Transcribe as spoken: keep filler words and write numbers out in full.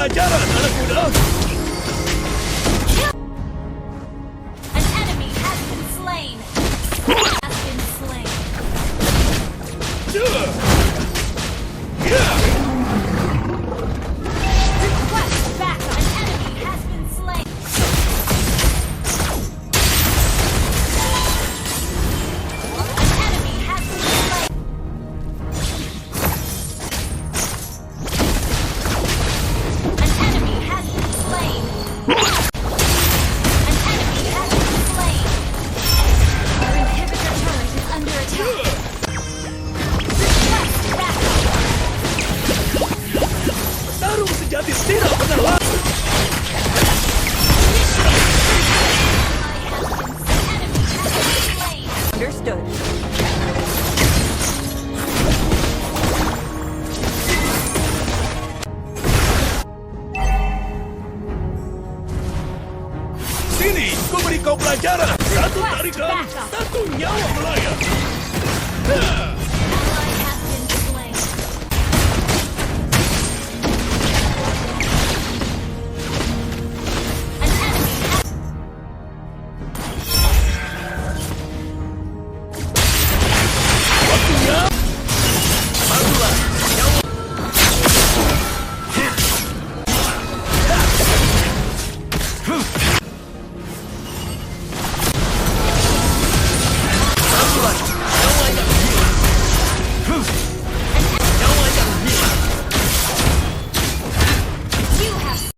Pelajaran, anak muda. An enemy has been slain. Has been slain. Request backup. An enemy has been slain. An enemy has been slain. An enemy has been slain. An enemy has been slain. Our inhibitor turret is under attack. Request backup. Petarung sejati tidak pernah lari. An enemy has been slain. Understood. Sini, ku beri kau pelajaran. Satu tarikan, satu nyawa belai.